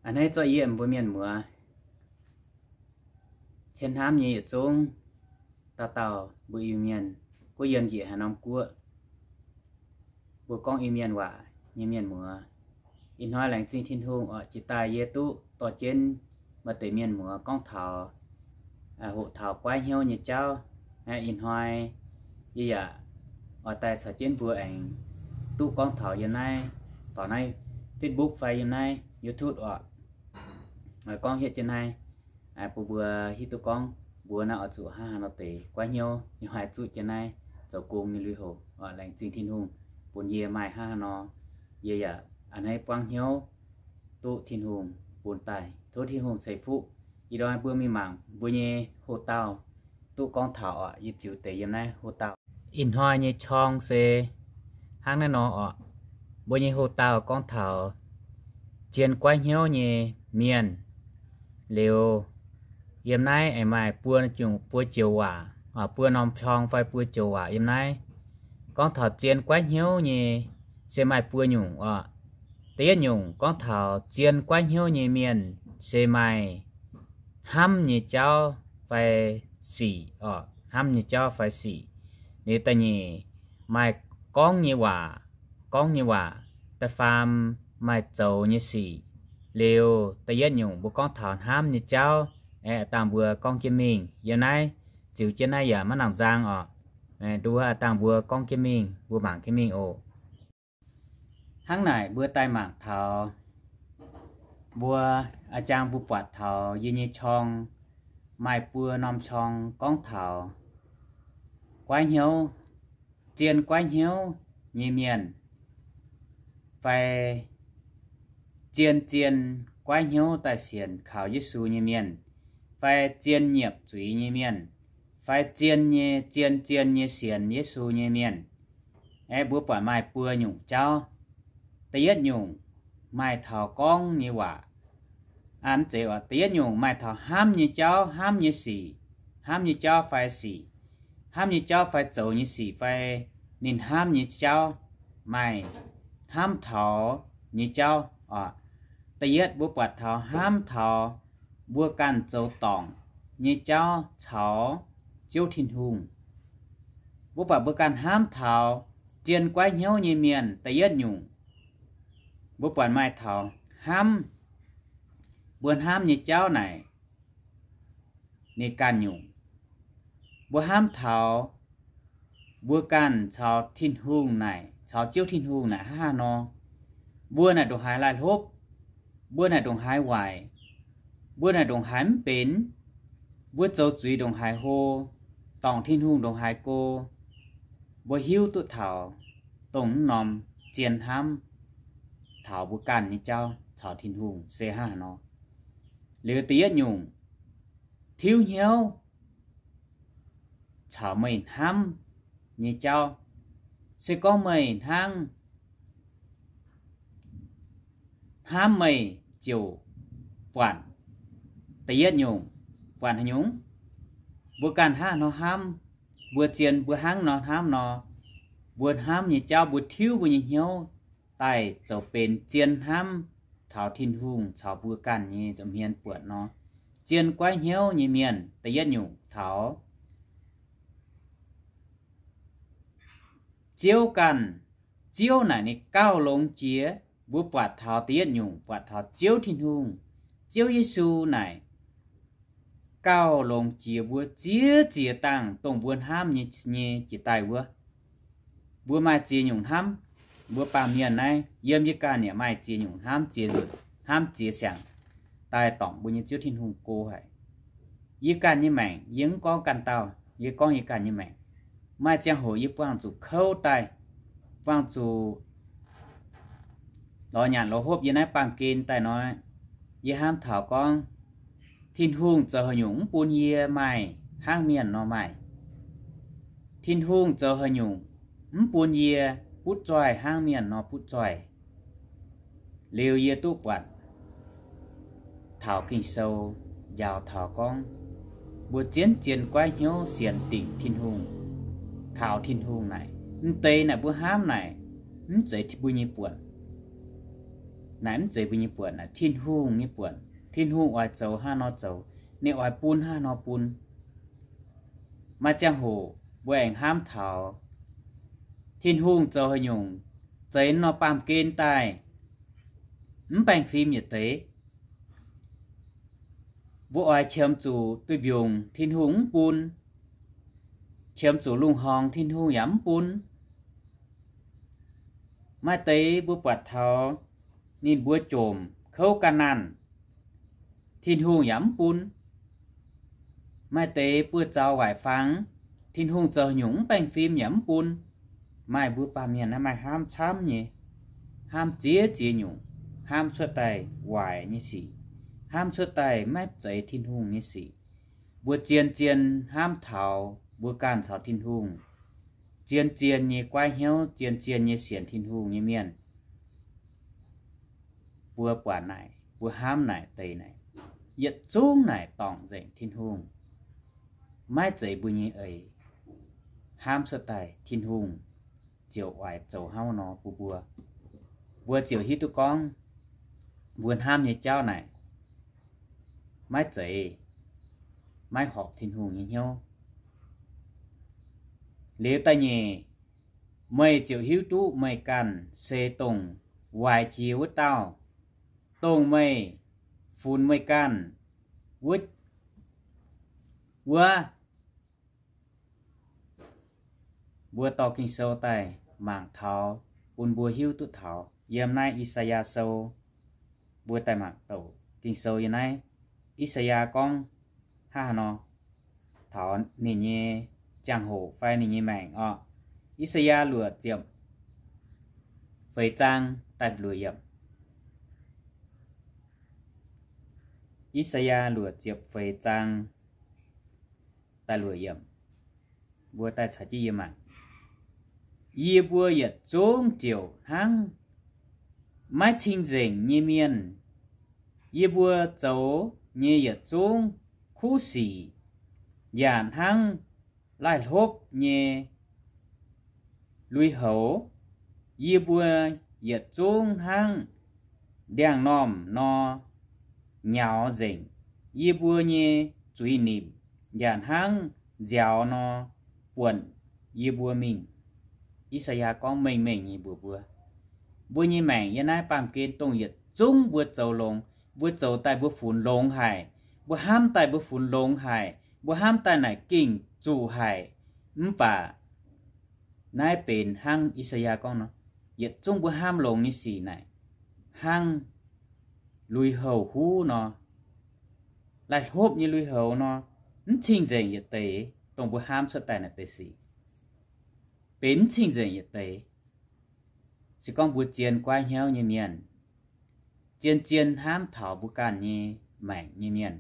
A'hneiv zorqv yie mbuo mienh muoz, cien hnamv nyei yietc zungv, dauh dauh mbuo Iu-Mienh, guoqv yiem njiec haaix norm guoqv, mbuo gorngv Iu-Mienh waac nyei mienh muoz, ih hnoi laengz zingh Tin-Hungh oc, jiex daaih yie duqv dorh jienv maaih deix mienh muoz gorngv taux, hoqc taux guaiv hnyouv nyei jauv. Ih hnoi yie yaac oix daaih caux jienv mbuo aengx duqv gorngv taux yiem naaiv, faaux naaiv Facebook fai yiem naaiv YouTube oc. Oix gorngv hietv jienv naaiv bun mbuo hiuv duqv gorngv mbuo naaiv oix zuqc hnangv haaix nor deix guaiv hnyouv, yie haih zuqv jienv naaiv zoux gong nyei lui-houx. Laengz zingh Tin-Hungh bun yie maaih hnangv haaix nor, yie yaac a'hneiv buangv hnyouv duqv Tin-Hungh bun daaih. Tov Tin-Hungh ceix fuqv. Ih hnoi mbuo mingh mangc mbuo nyei hoqc-dauh duqv gorngv taux oc. Yie ziux deix yiem naaiv hoqc-dauh. Ih hnoi nyei qorng se hnangv naaiv nor oc. Mbuo nyei hoqc-dauh gorngv taux zien guaiv hnyouv nyei mienh. Liuz, yiem naaiv aengx maaih buo nyungc, buo joux waac, buo norm qorng fai buo joux waac yiem naaiv. Gorngv taux zien guaiv hnyouv nyei se maaih buo nyungc oc. Da'yietv nyungc gorngv taux zien guaiv hnyouv nyei mienh se maaih hnamv nyei jauv fai sic oc, hnamv nyei jauv fai sic. Liuz da'nyeic maaih gorngv nyei waac, gorngv nyei waac. Da'faam maaih zoux nyei sic. Liuz da'yietv nyungc mbuo gorngv taux hnamv nyei jauv, aeqv, dangh mbuo gorngv jienv mingh. Yiem naaiv ziux jienv naaiv yaac maiv nangc nzang oc. Nduov dangh mbuo gorngv jienv mingh, mbuo mangc jienv mingh oc. Hnangv naaic mbuo daaih mangc taux mbuo, a'jang mbuo buatc taux yie nyei qorng, maaih buo norm qorng gorngv taux guaiv hnyouv, zien guaiv hnyouv nyei mienh, fai zien, zien guaiv hnyouv daaih sienx kaux Yesu nyei mienh, fai zien nyiepc zuiz nyei mienh, fai zien nyei, zien, zien nyei sienx Yesu nyei mienh. Aeqv, mbuo buatc maaih buo nyungc jauv. Da'yietv nyungc maaih taux gorngv nyei waac. Aa, mv zeiz oc. Da'yietv nyungc maaih taux hnamv nyei jauv, hnamv nyei sic, hnamv nyei jauv fai sic, hnamv nyei jauv fai zoux nyei sic fai ninh hnamv nyei jauv, maaih hnamv taux nyei jauv oc. Da'yietv mbuo buatc taux hnamv taux mbuo ganh zoux dorngc nyei jauv caux Ziouv Tin-Hungh. Mbuo buatc mbuo ganh hnamv taux zien guaiv hnyouv nyei mienh. Da'yietv nyungc, mbuo buatc maaih taux hnamv, mbuo hnamv nyei jauv naaic ninh ganh nyungc. Mbuo hnamv taux mbuo ganh caux Tin-Hungh naaic, caux Ziouv Tin-Hungh naaic hnangv haaix nor. Mbuo naaic ndongc haaix laih hlopv, mbuo naaic ndongc haaix waaic, mbuo naaic ndongc haaix mv benx, mbuo zoux zuiz ndongc haaix hlo, dorngc Tin-Hungh ndongc haaix go, mbuo hiuv duqv taux dongh mv norm zien hnamv taux mbuo ganh nyei jauv caux Tin-Hungh se hnangv haaix nor. Liuz da'yietv nyungc, tiuv hnyouv caux meih hnamv nyei jauv. Se gorngv meih hnangv hnamv, meih ziouc buatc da'yietv nyungc, buatc haaix nyungc, mbuo ganh hnangv haaix nor hnamv, mbuo zien mbuo hnangv nor hnamv nor, mbuo hnamv nyei jauv mbuo tiuv mbuo nyei hnyouv daaih zoux benx zien hnamv taux Tin-Hungh caux mbuo ganh nyei nza'hmien buatc nor. Zien guaiv hnyouv nyei mienh da'yietv nyungc taux Ziouv ganh. Ziouv naaic ninh gauh longx jiex. Mbuo buatc taux da'yietv nyungc buatc taux Ziouv Tin-Hungh, Ziouv Yesu naaic gauh longx jiex mbuo ziex ziex dangh dongh mbuo hnamv nyei, nyei jiex daaih wuov. Mbuo maaih ziex nyungc hnamv. Mbuo baamh mienh naaiv yiem yie ganh yaac maaih ziex nyungc hnamv ziex nzunc, hnamv ziex siangx daaih dorngc mbuo nyei Ziouv Tin-Hungh go haic. Yie ganh nyei maengc, yie mv gorngv ganh dauh, yie gorngv yie ganh nyei maengc. Maaih ziangh hoc yie buangh zuqc kouv daaih, buangh zuqc lorz nyanc lorz hopv yie naaiv baamh gen daaih nor, yie hnamv taux gorngv, Tin-Hungh zoux haaix nyungc mv bun yie maaih hnangv mienh nor maaih? Tin-Hungh zoux haaix nyungc mv bun yie butv zoih hnangv mienh nor butv zoih? Liuz yie duqv buatc taux Ging-Sou njaaux taux gorngv, mbuo zien zien guaiv hnyouv sienx dingc Tin-Hungh, kaux Tin-Hungh naaic, m'deix naaic mbuo hnamv naaic, mv zeiz mbuo nyei buonc. Naaic mv zeiz mbuo nyei buonc, naaic Tin-Hungh nyei buonc. Tin-Hungh oix zoux hnangv nor zoux, ninh oix bun hnangv nor bun. Maaih ziangh hoc mbuo aengx hnamv taux Tin-Hungh zoux haaix nyungc zeix nor baamh gen daaih, mv baengh fim yietc deix. Mbuo oix qiemx zuqc duih mbiungc, Tin-Hungh mv bun. Qiemx zuqc lungh horngx, Tin-Hungh yaac mv bun. Maaih deix mbuo buatc taux ninh mbuo jomc kouv ga'naanh, Tin-Hungh yaac mv bun. Maaih deix buoz-zaux waaic fangx, Tin-Hungh zoux nyungc mv baengh fim yaac mv bun. Maaih mbuo baamh mienh naaiv maaih hnamv camv nyei, hnamv ziex ziex nyungc, hnamv cuotv daaih waaic nyei sic, hnamv cuotv daaih maiv zeiz Tin-Hungh nyei sic. Mbuo zien-zien hnamv taux mbuo ganh caux Tin-Hungh zien-zien nyei guaiv hnyouv, zien-zien nyei sienx Tin-Hungh nyei mienh. Mbuo buatc naaic, mbuo hnamv naaic deix naaic, yietc zungv naaic dorngc nzengc Tin-Hungh, maiv zeiz mbuo nyei eix. Hnamv cuotv daaih Tin-Hungh ziouc oix zoux hnangv nor bun mbuo. Mbuo ziouc hiuv duqv gorngv mbuo hnamv nyei jauv naaic maiv zeiz, maiv horpc Tin-Hungh nyei hnyouv. Liuz da'nyeic, meih ziouc hiuv duqv meih ganh se dongh waaic jiex wuov dauh, dongh meih funx meih ganh wuov, wuov. Mbuo dorh Ging-Sou daaih mangc taux, bun mbuo hiuv duqv taux. Yiem naaiv I^saa^yaa Sou, mbuo daaih mangc douc Ging-Sou yiem naaiv. I^saa^yaa gorngv hnangv haaix nor taux ninh nyei ziangh hoc fai ninh nyei maengc orqc? I^saa^yaa luoqc ziepc feix zaang daaih luoqc yiemc. I^saa^yaa luoqc ziepc feix zaang daaih luoqc yiemc. Mbuo daaih caux jienv yie mangc. Yie mbuo yietc zungv ziouc hnangv maiv cing-nzengc nyei mienh. Yie mbuo zoux nyei yietc zungv kuv sic yaac hnangv laih hlopv nyei lui-houx. Yie mbuo yietc zungv hnangv ndiangx-normh nor nyaux nzengc. Yie mbuo nyei zuiz-nimc yaac hnangv nziaaux nor buonc yie mbuo mingh. I^saa^yaa gorngv mengh mengh nyei mbuox mbuo, mbuo nyei maengc yiem naaiv baamh gen dongh yietc zungv mbuo zoux longx, mbuo zoux daaih mbuo funx longx haic, mbuo hnamv daaih mbuo funx longx haic, mbuo hnamv daaih naaic gengh zuqc haic. Mv baac naaiv benx hnangv I^saa^yaa gorngv nor, yietc zungv mbuo hnamv longx nyei sic naaic hnangv lui-houx huv nor, laih hlopv nyei lui-houx nor, mv cing-nzengc yietc deix dongh mbuo hnamv cuotv daaih naaic deix sic, benx mv cing-nzengc yietc deix. Se gorngv mbuo zien guaiv hnyouv nyei mienh, zien-zien hnamv taux mbuo ganh nyei maengc nyei mienh,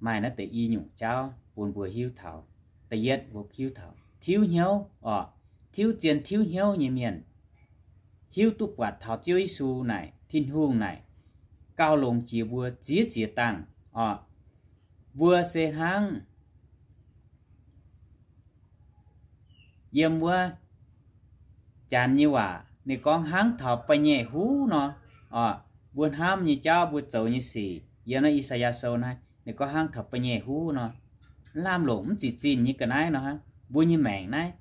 maaih naaiv deix i nyungc jauv bun mbuo hiuv taux. Da'yietv mbuo hiuv taux tiuv hnyouv orqc, tiuv zien tiuv hnyouv nyei mienh hiuv duqv buatc taux Ziouv Yesu naaic, Tin-Hungh naaic gauh longx jiex mbuo ziex ziex dangh orqc. Mbuo se hnangv yiem wuov Janx nyei waac ninh gorngv hnangv taux ba'nyeic huv nor orqc. Mbuo hnamv nyei jauv, mbuo zoux nyei sic, yiem naaiv I^saa^yaa Sou naaiv ninh gorngv hnangv taux ba'nyeic huv nor, lamh longc mv zic zinh nyei ga'naaiv nor hnangv. Mbuo nyei maengc naaiv,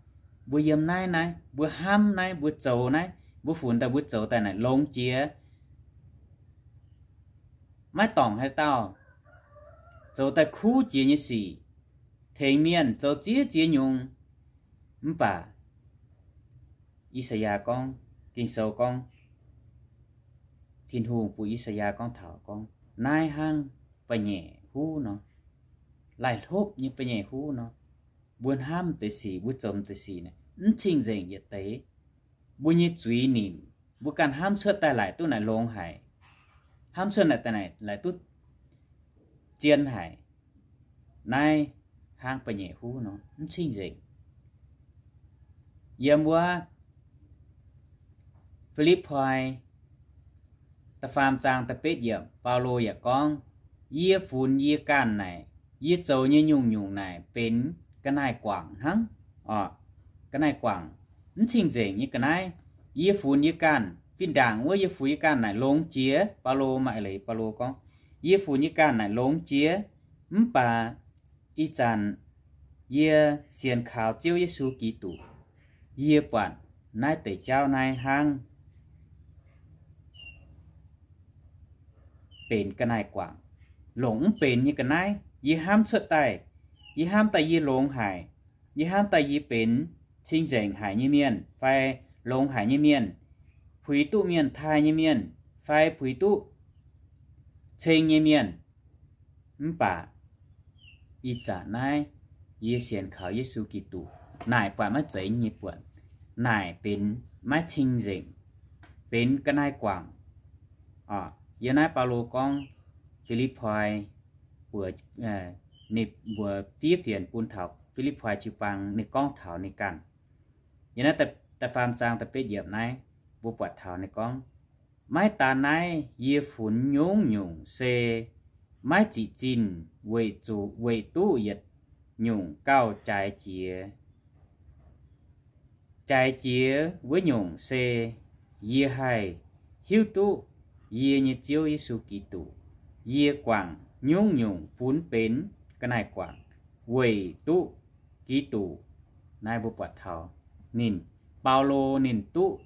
mbuo yiem naaiv naaiv, mbuo hnamv naaiv, mbuo zoux naaiv, mbuo funx daaih mbuo zoux daaih naaic longx jiex, maiv dorngc haaix dauh, zoux daaih kuv jiex nyei sic, tengx mienh zoux ziex ziex nyungc. Mv baac I^saa^yaa gorngv, Ging-Sou gorngv, Tin-Hungh bun I^saa^yaa gorngv taux gorngv naaiv hnangv ba'nyeic huv nor, laih hlopv nyei ba'nyeic huv nor. Mbuo hnamv deix sic, mbuo zoux deix sic naaic mv cing-nzengc yietc deix. Mbuo nyei zuiz nimc, mbuo ganh hnamv cuotv daaih laaic duqv naaic longx haic, hnamv cuotv naaic daaih naaic laaic duqv zien haic. Naaiv hnangv ba'nyeic huv nor, mv cing-nzengc. Yiem wuov Fi^lipv^poi da'faam zaang da'betv yiemc, Baulo yaac gorngv, yie funx yie ganh naaic, yie zoux nyei nyungc-nyungc naaic benx ga'naaiv guangc hnangv orqc. Ga'naaiv guangc, mv cing-nzengc nyei ga'naaiv. Yie funx yie ganh Fin-ndaangc wuov yie funx yie ganh naaic longx jiex. Baulo maaih leiz, Baulo gorngv, yie funx yie ganh naaic longx jiex, mv baac ih zanc yie sienx kaux Ziouv Yesu Giduc, yie buatc naaiv deix jauv naaiv hnangv benx ga'naaiv-guangc, longc mv benx nyei ga'naaiv. Yie hnamv cuotv daaih, yie hnamv daaih yie longx haic, yie hnamv daaih yie benx cing-nzengc haic nyei mienh fai longx haic nyei mienh, puix duqv mienh taaih nyei mienh fai puix duqv ceng nyei mienh. Mv baac ih zanc naaiv yie sienx kaux Yesu Giduc, naaic buatc maiv zeiz nyei buonc, naaic benx maiv cing-nzengc, benx ga'naaiv-guangc. Yiem naaiv Baulo gorngv Fi^lipv^poi, mbuox, ninh mbuox fiev fienx bun taux Fi^lipv^poi jiu-baang, ninh gorngv taux ninh ganh. Yiem naaiv da'faam zaang da'betv yiemc naaiv, mbuo buatc taux ninh gorngv, maiv daan naaiv, yie funx nyungc-nyungc se maiv zic zinh weic zuqc, weic duqv yietc nyungc gauh jaaix jiex. Jaaix jiex wuov nyungc se yie haih hiuv duqv yie nyei Ziouv Yesu Giduc. Yie guangc nyungc-nyungc funx benx ga'naaiv-guangc weic duqv Giduc. Naaiv mbuo buatc taux ninh, Baulo, ninh duqv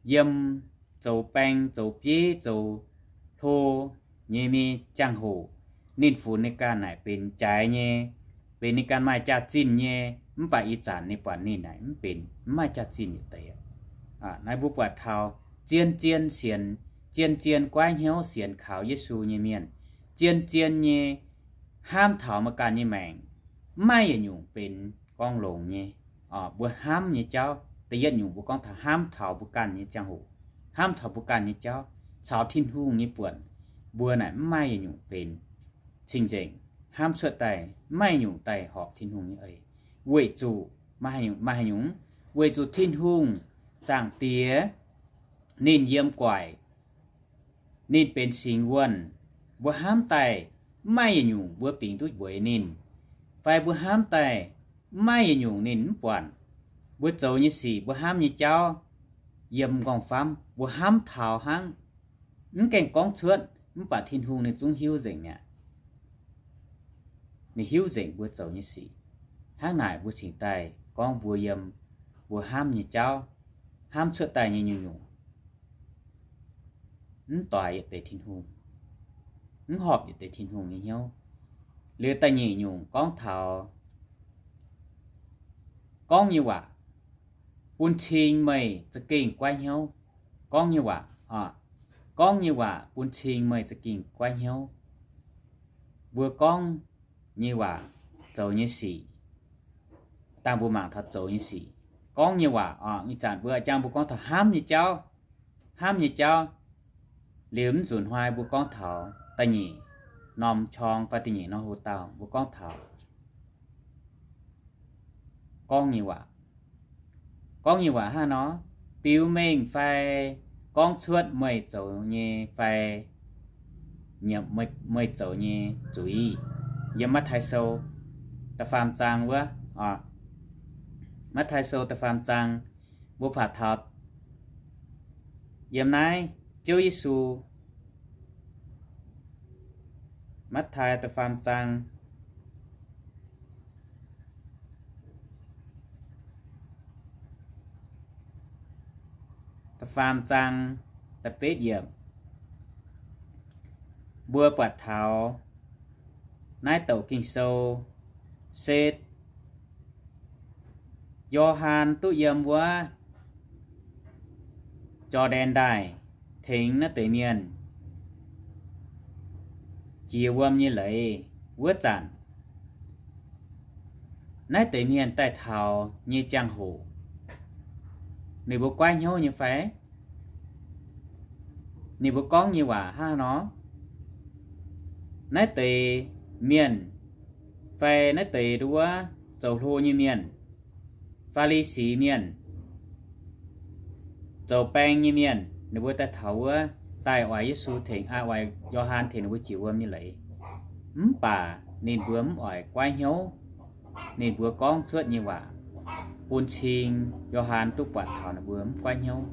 yiem zoux baeng, zoux bieiv, zoux hlo nyei mingh ziangh hoc, ninh funx ninh ganh naaic benx jaaix nyei, benx ninh ganh maaih jaax-zinh nyei. Mv baac ih zanc ninh buatc ninh naaic mv benx, mv maaih jaax-zinh yietc deix. Naaiv mbuo buatc taux zien-zien sienx, zien-zien guaiv hnyouv sienx kaux Yesu nyei mienh, zien-zien nyei hnamv taux meih ganh nyei maengc mv maaih yietc nyungc benx gorngv longx nyei. Mbuo hnamv nyei jauv, da'yietv nyungc mbuo gorngv taux hnamv taux mbuo ganh nyei ziangh hoc, hnamv taux mbuo ganh nyei jauv caux Tin-Hungh nyei buonc, mbuo naaic mv maaih yietc nyungc benx cing-nzengc. Hnamv cuotv daaih mv maaih nyungc daaih horpc Tin-Hungh nyei eix, weic zuqc maaih haaix nyungc, weic zuqc Tin-Hungh Zaangc Diex ninh yiem guaic, ninh benx singx wuonh. Mbuo hnamv daaih mv maaih yietc nyungc mbuo bingx duqv mbueix ninh, fai mbuo hnamv daaih mv maaih yietc nyungc ninh mv buatc. Mbuo zoux nyei sic, mbuo hnamv nyei jauv, yiem m'nqorngv-famv mbuo hnamv taux hnangv, mv gaengh gorngv cuotv, mv baac Tin-Hungh ninh zungv hiuv nzengc mi'aqv. Ninh hiuv nzengc mbuo zoux nyei sic. Hnangv naaic mbuo cingx daaih gorngv mbuo yiem mbuo hnamv nyei jauv, hnamv cuotv daaih nyei nyungc-nyungc mv doix yietc deix Tin-Hungh, mv horpc yietc deix Tin-Hungh nyei hnyouv. Liuz da'nyeic nyungc gorngv taux gorngv nyei waac bun cing meih za'gengh guaiv hnyouv. Gorngv nyei waac, gorngv nyei waac bun cing meih za'gengh guaiv hnyouv. Mbuo gorngv nyei waac, zoux nyei sic, dangh mbuo mangc taux zoux nyei sic. Gorngv nyei waac, ih zanc mbuo jangx mbuo gorngv taux hnamv nyei jauv, hnamv nyei jauv. Liuz mv nzunc hnoi mbuo gorngv taux da'nyeic norm qorng fai da'nyeic norm hoc-dauh mbuo gorngv taux gorngv nyei waac. Gorngv nyei waac hnangv nor, biux mengh fai gorngv cuotv meih zoux nyei fai nyiemc meih zoux nyei zuiz. Yiem Matv^taai Sou da'faam zaang wuov, Matv^taai Sou da'faam zaang, mbuo buatc taux yiem naaiv Ziouv Yesu, Matv^taai da'faam zaang, da'faam zaang, da'betv yiemc, mbuo buatc taux naaiv douc Ging-Sou se Yo^han duqv yiem wuov Jor^ndaen Ndaaih tengx naaiv deix mienh jiex wuom nyei leiz wuov zanc, naaiv deix mienh daaih taux nyei ziangh hoc, ninh mbuo guaiv hnyouv nyei fai? Ninh mbuo gorngv nyei waac hnangv nor? Naaiv deix mienh fai naaiv deix nduov zoux hlo nyei mienh, Faa^li^si mienh, zoux baeng nyei mienh, ninh mbuo daaih taux wuov, daaih oix Yesu tengx, aa, oix Yo^han tengx ninh mbuo jiex wuom nyei leiz. Mv baac ninh mbuo mv oix guaiv hnyouv ninh mbuo gorngv cuotv nyei waac, bun cing Yo^han duqv buatc taux ninh mbuo mv guaiv hnyouv.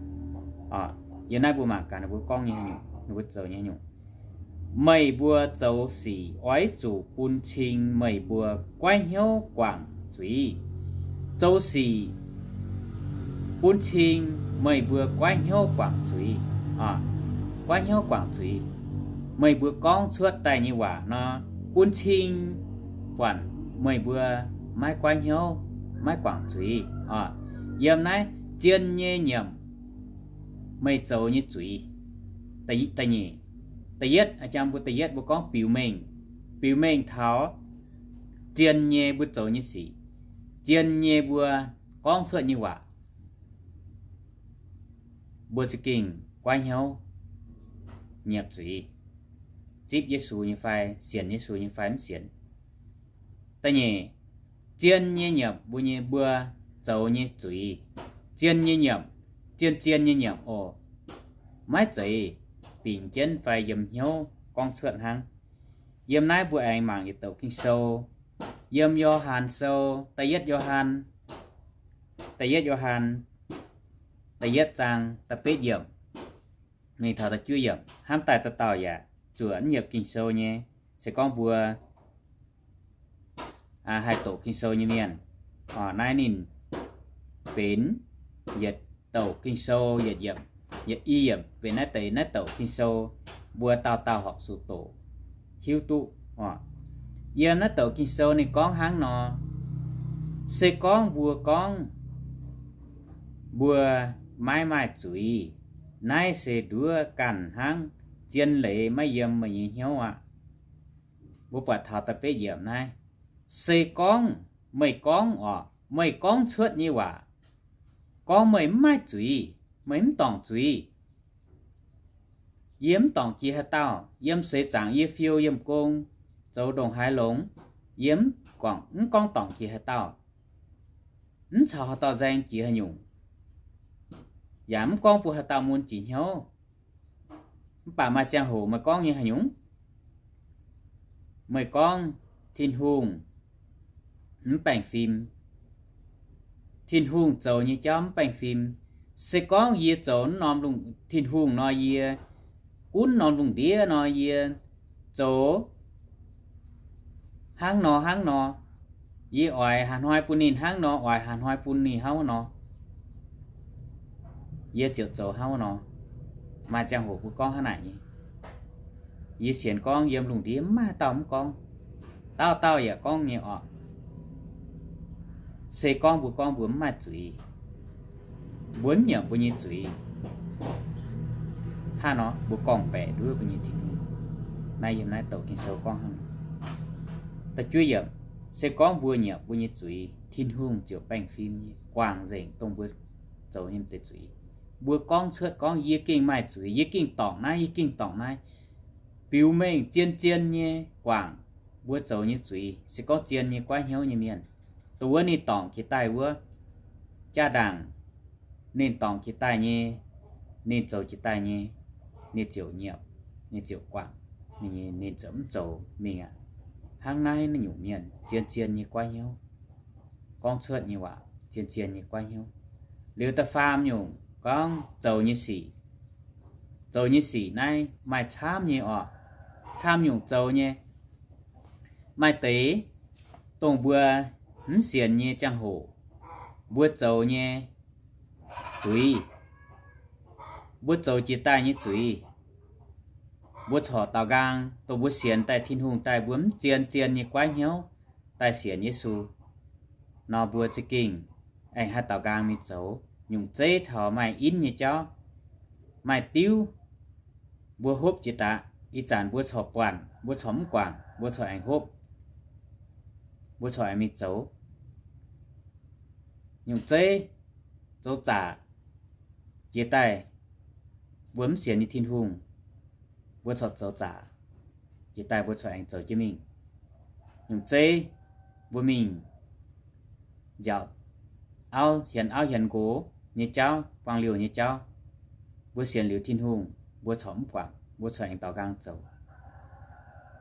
Oc, Yiem naaiv mbuo mangc gaax ninh mbuo gorngv nyei haaix nyungc, ninh mbuo zoux nyei haaix nyungc. Meih mbuo zoux sic oix zuqc bun cing meih mbuo goiv hnyouv guangc zuiz. Zoux sic bun cing meih mbuo goiv hnyouv guangc zuiz. Goiv hnyouv guangc zuiz. Meih mbuo gorngv cuotv daaih nyei waac nor, bun cing buatc meih mbuo maiv goiv hnyouv, maiv guangc zuiz. Yiem naaiv zien nyei nyiemc meih zoux nyei zuiz. Da'nyeic, da'yietv, mbuo da'yietv mbuo gorngv biux mengh, biux mengh taux zien nyei mbuo zoux nyei sic, zien nyei mbuo gorngv cuotv nyei waac, mbuo za'gengh goiv hnyouv, nyiemc zuiz, zipv Yesu nyei fai sienx Yesu nyei fai mv sienx. Da'nyeic, zien nyei nyiemc mbuo nyei mbuo zoux nyei zuiz, zien nyei nyiemc, zien-zien nyei nyiemc oc, maiv zeiz bingx jienv fai yiem hnyouv gorngv cuotv hnangv. Yiem naaiv mbuo aengx mangc yietc douc Ging-Sou, yiem Yo^han Sou, da'yietv Yo^han, da'yietv Yo^han, da'yietv zaang da'betv yiemc mingh taux da'juov yiemc, hnamv daaih dauh dauh yaac zuoqc mv yiemc Ging-Sou nyei. Se gorngv mbuo haih doqc Ging-Sou nyei mienh, naaiv ninh benx yietc douc Ging-Sou, yietc yiemc, yietc i yiemc benx naaiv deix, naaiv douc Ging-Sou mbuo dauh dauh horpc zuqc doqc, hiuv duqv. Yiem naaiv douc Ging-Sou ninh gorngv hnangv nor, se gorngv mbuo gorngv mbuo maiv maaih zuiz, naaiv se nduov ganh hnangv, zien leiz maiv yiem meih nyei hnyouv aqv. Mbuo buatc taux da'betv yiemc naaiv, se gorngv meih gorngv oc, meih gorngv cuotv nyei waac, gorngv meih mv maaih zuiz, meih mv dorngc zuiz, yie mv dorngc jiex haaix dauh. Yiem seix zaangc yie fiou yiem gong, zoux ndongc haaix longx, yie mv gorngv dorngc jiex haaix dauh, mv caux haaix dauh nzaeng jiex haaix nyungc, yaac mv gorngv bun haaix dauh mun jiex hnyouv. Mv baac maaih ziangh hoc meih gorngv nyei haaix nyungc, meih gorngv Tin-Hungh mv baengh fim, Tin-Hungh zoux nyei jauv mv baengh fim. Se gorngv yie zoux norm lungh, Tin-Hungh nor yie gunv norm lungh ndiev nor yie zoux hnangv nor hnangv nor, yie oix haaix hnoi bun ninh hnangv nor, oix haaix hnoi bun ninh hnangv nor, yie ziouc zoux hnangv nor. Maaih ziangh hoc mbuo gorngv hnangv naaic nyei. Yie sienx gorngv yiem lungh ndiev mv maaih dauh mv gorngv, dauh dauh yaac gorngv nyei oc. Se gorngv mbuo gorngv mbuo mv maaih zuiz, mbuo mv nyiemc mbuo nyei zuiz, hnangv nor mbuo gorngv-baeqc nduov mbuo nyei Tin-Hungh. Naaiv yiem naaiv douc Ging-Sou gorngv hnangv. Da'juov yiemc, se gorngv mbuo nyiemc mbuo nyei zuiz, Tin-Hungh ziouc baengh fim nyei guangc nzengc dongh mbuo zoux nyei deix zuiz. Mbuo gorngv cuotv gorngv, yie gengh maaih zuiz, yie gengh dorngc naaiv, yie gengh dorngc naaiv, biux mengh zien-zien nyei guangc mbuo zoux nyei zuiz. Se gorngv zien nyei goiv hnyouv nyei mienh, dongh wuov ninh dorngc jiex daaih wuov, jaa-ndaangc ninh dorngc jiex daaih nyei, ninh zoux jiex daaih nyei, ninh ziouc nyiemc, ninh ziouc guangc, ninh ziouc mv zoux mingh aqv. Hnangv naaiv naaiv nyungc mienh zien-zien nyei goiv hnyouv, gorngv cuotv nyei waac zien-zien nyei goiv hnyouv. Liuz da'faam nyungc gorngv zoux nyei sic. Zoux nyei sic naaiv maaih camv nyei oc. Camv nyungc zoux nyei. Maaih deix dongh mbuo mv sienx nyei ziangh hoc mbuo zoux nyei zuiz, mbuo zoux jiex daaih nyei zuiz, mbuo corc daaux nqaang dongh mbuo sienx daaih Tin-Hungh daaih mbuo mv zien-zien nyei goiv hnyouv daaih sienx Yesu nor, mbuo za'gengh aengx haih daaux nqaang mingh zoux. Nyungc zeiv taux maaih in nyei jauv, maaih diuv, mbuo hopv jiex daaih, ih zanc mbuo corc buatc, mbuo corc mv guangc, mbuo corc aengx hopv, mbuo corc aengx mingh zoux. Nyungc zeiv zoux zaqc jiex daaih, mbuo mv sienx nyei Tin-Hungh, mbuo corc zoux zaqc jiex daaih, mbuo corc aengx zoux jienv mingh. Nyungc zeiv mbuo mingh nziaauc auv hienx auv hiien nqox nyei jauv, buangh liouh nyei jauv, mbuo sienx liuz Tin-Hungh, mbuo corc mv guangc, mbuo corc aengx daaux nqaang zoux.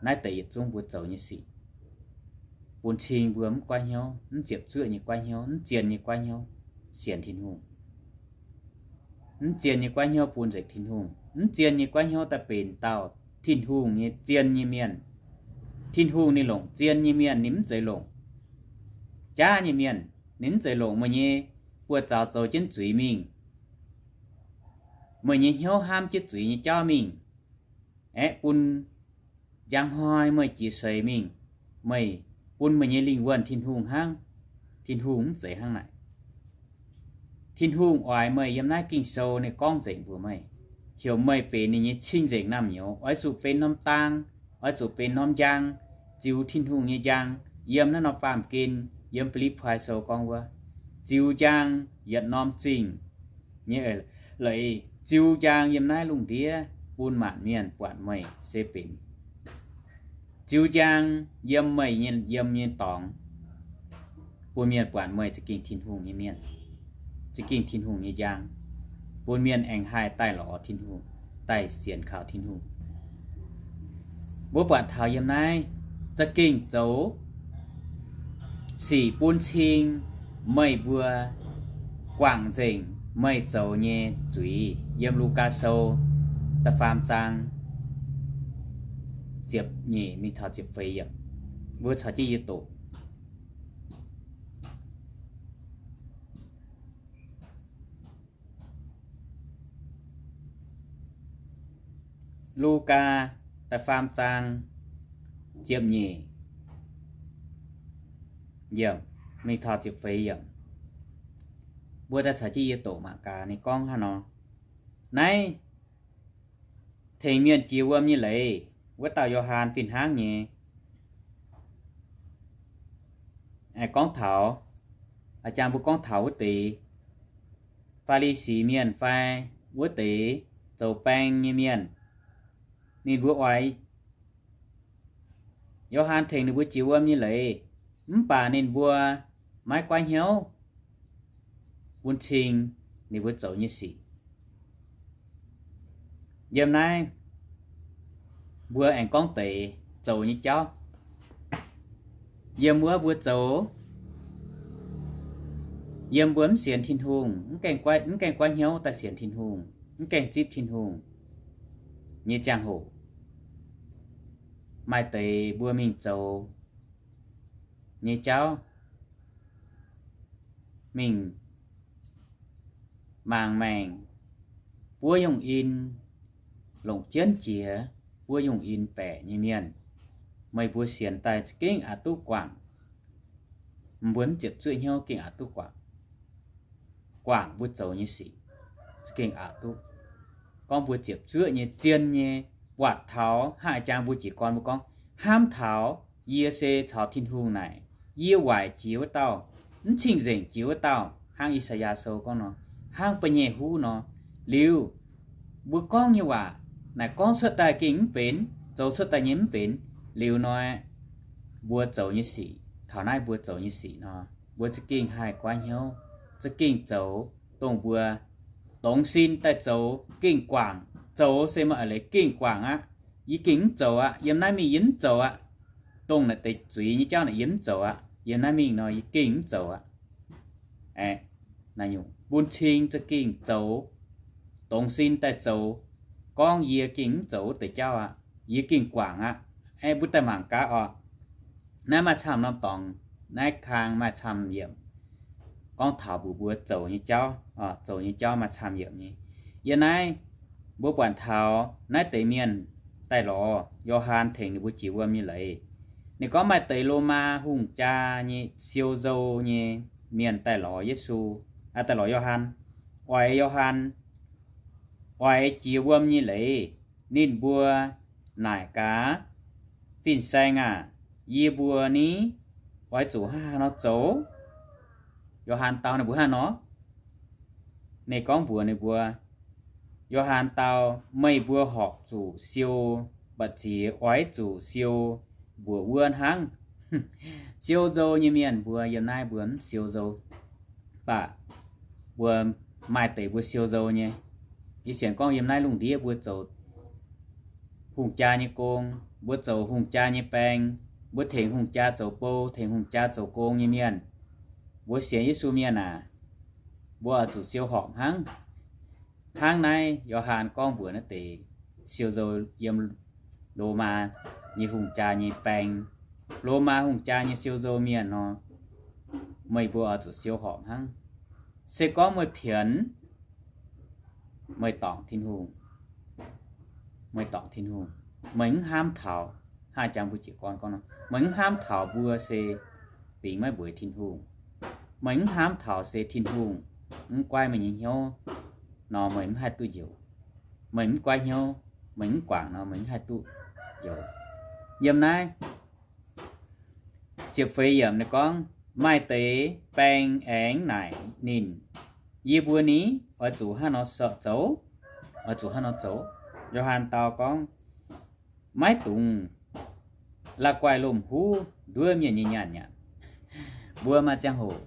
Naaiv deix yietc zungv mbuo zoux nyei sic bun cing mbuo mv goiv hnyouv, mv ziepc zuoqv nyei goiv hnyouv, mv zien nyei goiv hnyouv sienx Tin-Hungh. Mv zien nyei guaiv hnyouv bun nzengc Tin-Hungh. Mv zien nyei guaiv hnyouv daaih benx dauh Tin-Hungh nyei zien nyei mienh. Tin-Hungh ninh longc zien nyei mienh, ninh mv zeiz longc jaav nyei mienh. Ninh mv zeiz longc meih nyei buoz-zaux zoux jienv zuiz mingh, meih nyei hnyouv hnamv jienv zuiz nyei jauv mingh, aeqv, bun njang hnoi meih jiex seix mingh, meih bun meih nyei lingh wuonh Tin-Hungh hnangv. Tin-Hungh mv zeiz hnangv naaic. Tin-Hungh oix meih yiem naaiv Ging-Sou ninh gorngv nzengc mbuox meih, heuc meih benx ninh nyei cing-nzengc naamh nyouz, oix zuqc benx norm dang, oix zuqc benx norm njang, ziux Tin-Hungh nyei njang. Yiem naaiv norm baamh gen, yiem Fi^lipv^poi Sou gorngv wuov, ziux njang yietc norm zingh nyei eix leiz, ziux njang yiem naaiv lungh ndiev bun maanc mienh buatc meih se benx ziux njang yiem meih nyei, yiem nyei dorngx, bun mienh buatc meih za'gengh Tin-Hungh nyei mienh, za'gengh Tin-Hungh nyei njang, bun mienh aengx haih daaih lorz Tin-Hungh, daaih sienx kaux Tin-Hungh. Mbuo buatc taux yiem naaiv za'gengh zoux sic bun cing meih mbuo guangc nzengc meih zoux nyei zuiz. Yiem Lugaa Sou da'faam zaang ziepc nyeic mingh taux ziepc feix yiemc, mbuo caux jienv yie doqc. Lugaa da'faam zaang ziepc nyeic yiemc mingh taux ziepc feix yiemc. Mbuo daaih caux jienv yie doqc mangc gaax ninh gorngv hnangv nor. Naaiv tengx mienh jiex wuom nyei leiz, wuov dauh Yo^han fih hnangv nyei gorngv taux, a'jang mbuo gorngv taux wuov deix Faa^li^si mienh fai wuov deix zoux baeng nyei mienh, ninh mbuo oix Yo^han tengx ninh mbuo jiex wuom nyei leiz, mv baac ninh mbuo maiv guaiv hnyouv bun cing ninh mbuo zoux nyei sic. Yiem naaiv mbuo aengx gorngv deix zoux nyei jauv. Yiem wuov mbuo zoux, yiem mbuo mv sienx Tin-Hungh, mv gaengh guaiv hnyouv daaih sienx Tin-Hungh, mv gaengh zipv Tin-Hungh nyei ziangh hoc, maaih deix mbuo mingh zoux nyei jauv, mingh mangc maengc, buov yungh in, longc jienv jiex, buov yungh in baeqc nyei mienh. Meih mbuo sienx daaih za'gengh aqc duqv guangc. Mbuo mv ziepc zuoqv hnyouv gengh aqc duqv guangc, guangc mbuo zoux nyei sic za'gengh aqc duqv. Gorngv mbuo ziepc zuoqv nyei zien nyei, buatc taux hnangv a'jang mbuo jiez gorn mbuo gorngv, hnamv taux yie se caux Tin-Hungh naaic, yie waaic jiex wuov dauh, mv cing-nzengc jiex wuov dauh, hnangv I^saa^yaa Sou gorngv nor, hnangv ba'nyeic huv nor. Liuz mbuo gorngv nyei waac naaic gorngv cuotv daaih gengh mv benx, zoux cuotv daaih nyei mv benx. Liuz nor, mbuo zoux nyei sic, taux naaiv mbuo zoux nyei sic nor, mbuo za'gengh haih guaiv hnyouv, za'gengh zoux dongh mbuo dongz sin daaih zoux gengh guangc. Zoux se maaih eix leiz gengh guangc aqv. Yie gengh mv zoux aqv. Yiem naaiv mingh yie mv zoux aqv. Dongh naaic deix zuiz nyei jauv naaic yie mv zoux aqv. Yiem naaiv mingh nor yie gengh mv zoux aqv. Aeqv, naaiv nyungc bun cing za'gengh zoux, dongz sin daaih zoux, gorngv yie gengh mv zoux wuov deix jauv aqv, yie gengh guangc aqv. Aeqv, mbuo daaih mangc gaax oc. Naaiv maaih camv norm dorngx, naaiv kang maaih camv yiemc, gorngv taux mbuox mbuo zoux nyei jauv, zoux nyei jauv maaih camv yiemc nyei. Yiem naaiv mbuo buatc taux naaiv deix mienh daaih lorz Yo^han tengx ninh mbuo jiex wuom nyei leiz. Ninh gorngv maaih deix Lomaa hungh jaa nyei siou nzou nyei mienh daaih lorz Yesu, daaih lorz Yo^han, oix Yo^han oix jiex wuom nyei leiz. Ninh mbuo naaic gaax, Fin-Saeng aah! Yie mbuo ni oix zuqc hnangv haaix nor zoux? Yo^han dau ninh mbuo hnangv nor, ninh gorngv mbuox ninh mbuo, Yo^han dau, meih mbuo horpc zuqc siou, mv baac ziex oix zuqc siou mbuoqc wuov hnangv. Siou nzou nyei mienh mbuo yiem naaiv mbuo mv siou nzou, mv baac mbuo maaih deix mbuo siou nzou nyei. Yie sienx gorngv yiem naaiv lungh ndiev mbuo zoux hungh jaa nyei gong, mbuo zoux hungh jaa nyei baeng, mbuo tengx hungh jaa zoux bou, tengx hungh jaa zoux gong nyei mienh, mbuo sienx Yesu mienh aah, mbuo oix zuqc siou horpc hnangv. Hnangv naaiv Yo^han gorngv mbuox naaiv deix siou nzou yiem Lomaa nyei hungh jaa nyei baeng, Lomaa hungh jaa nyei siou nzou mienh nor, meih mbuo oix zuqc siou horpc hnangv. Se gorngv meih pienx, meih dorngc Tin-Hungh, meih dorngc Tin-Hungh, meih mv hnamv taux, hnangv jangx mbuo jiez gorn gorngv nor, meih mv hnamv taux mbuo se bingx maiv mbueiz Tin-Hungh. Meih mv hnamv taux se Tin-Hungh mv guaiv meih nyei hnyouv nor, meih mv haih duqv njoux. Meih mv guaiv hnyouv, meih mv guangc nor, meih mv haih duqv njoux. Yiem naaiv ziepc feix yiemc ninh gorngv, maaih deix baeng aengx naaic ninh, yie mbuo ni oix zuqc hnangv nor zoux, oix zuqc hnangv nor zoux. Yo^han dau gorngv, maiv dungx la'guaih lomh huv nduov mienh nyei nyaanh nyanc. Mbuo maaih ziangh hoc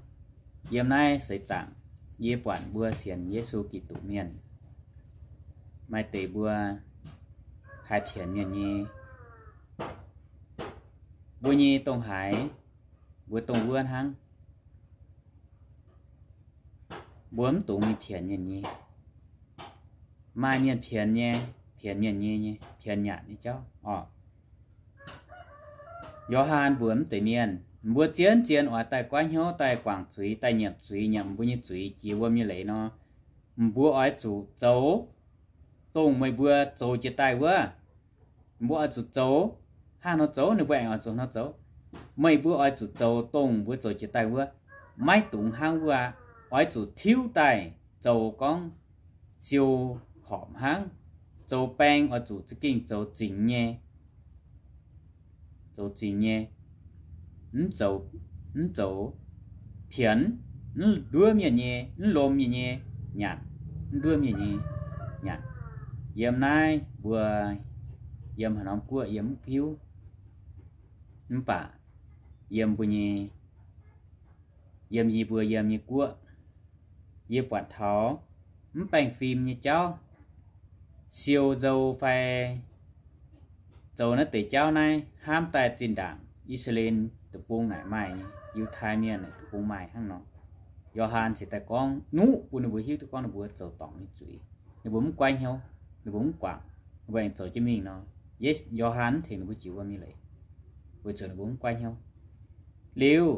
yiem naaiv seix zaangc, yie buatc mbuo sienx Yesu Giduc mienh, maaih deix mbuo haiz pienx mienh nyei, mbuo nyei dongh haaix, mbuo dongh wuov hnangv. Mbuo mv dungx mingh pienx mienh nyei. Maaih mienh pienx nyei, pienx mienh nyei, pienx nyanc nyei jauv orqc. Yo^han mbuox mv deix mienh, mbuo zien-zien oix daaih guaiv hnyouv, daaih guangc zuiz, daaih nyiemc zuiz, nyiemc mbuo nyei zuiz jiex wuom nyei leiz nor, mbuo oix zuqc zoux dongh meih mbuo zoux jiex daaih wuov. Mbuo oix zuqc zoux hnangv nor zoux, ninh mbuo aengx oix zuqc nor zoux. Meih mbuo oix zuqc zoux dongh mbuo zoux jiex daaih wuov. Maiv dungx hnangv wuov aqv. Oix zuqc tiuv daaih zoux gorngv siou horpc hnangv. Zoux baeng oix zuqc za'gengh zoux zingx nyei, zoux zingx nyei, mv zoux, mv zoux pienx, mv nduov mienh nyei, mv lomh mienh nyei nyanc, mv nduov mienh nyei nyanc. Yiem naaiv mbuo, yiem haaix norm guoqv yie mv hiuv, mv baac yiem mbuo nyei, yiem yie mbuo yiem nyei guoqv, yie buatc taux mv baengh fim nyei jauv, siou nzou fai zoux naaiv deix jauv naaiv hnamv daaih zinh ndaangc I^saa^laa^en deic-bung naaic maaih, Yiutai Mienh naaic deic-bung maaih hnangv nor. Yo^han ziouc daaih gorngv nuqv bun ninh mbuo hiuv duqv gorngv ninh mbuo zoux dorngc nyei zuiz, ninh mbuo mv guaiv hnyouv, ninh mbuo mv guangc, ninh mbuo aengx zoux jienv mingh nor. Yo^han mv tengx ninh mbuo jiex wuom nyei leiz, weic zuqc ninh mbuo mv guaiv hnyouv. Liuz,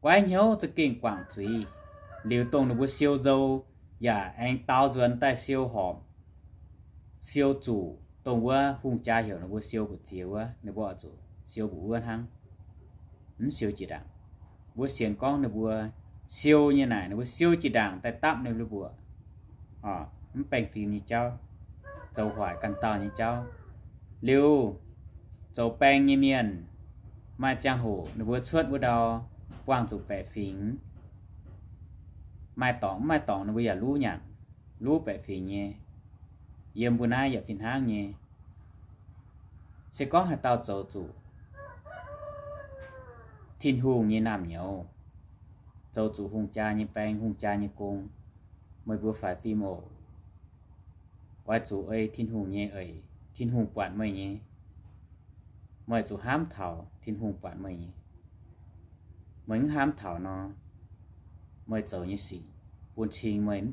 guaiv hnyouv za'gengh guangc zuiz. Liuz dongh ninh mbuo siou nzou yaac aengx daaux nzuonx daaih siou horpc, siou zuqc dongh wuov hungh jaa heuc ninh mbuo siou mbu'ziex wuov, ninh mbuo oix zuqc siou mbu'wuov hnangv, mv siou jiex ndaangc. Mbuo sienx gorngv ninh mbuo siou nyei naaic, ninh mbuo siou jiex ndaangc daaih dapv ninh mbuo, mv baengh fim nyei jauv, zoux hoic ganh dauh nyei jauv. Liuz, zoux baeng nyei mienh, maaih ziangh hoc ninh mbuo cuotv wuov ndau buangh zuqc baeqc fingx, maaih dorngc mv maaih dorngc ninh mbuo yaac luv nyanc, luv baeqc fingx nyei. Yiem mbuo naaiv yaac fih hnangv nyei. Se gorngv haaix dauh zoux zuqc Tin-Hungh nyei naamh nyouz, zoux zuqc hungh jaa nyei baeng, hungh jaa nyei gong, meih mbuo faix fim oc. Oix zuqc ei Tin-Hungh nyei eix, Tin-Hungh buatc meih nyei. Meih zuqc hnamv taux Tin-Hungh buatc meih nyei. Meih mv hnamv taux nor, meih zoux nyei sic bun cing meih mv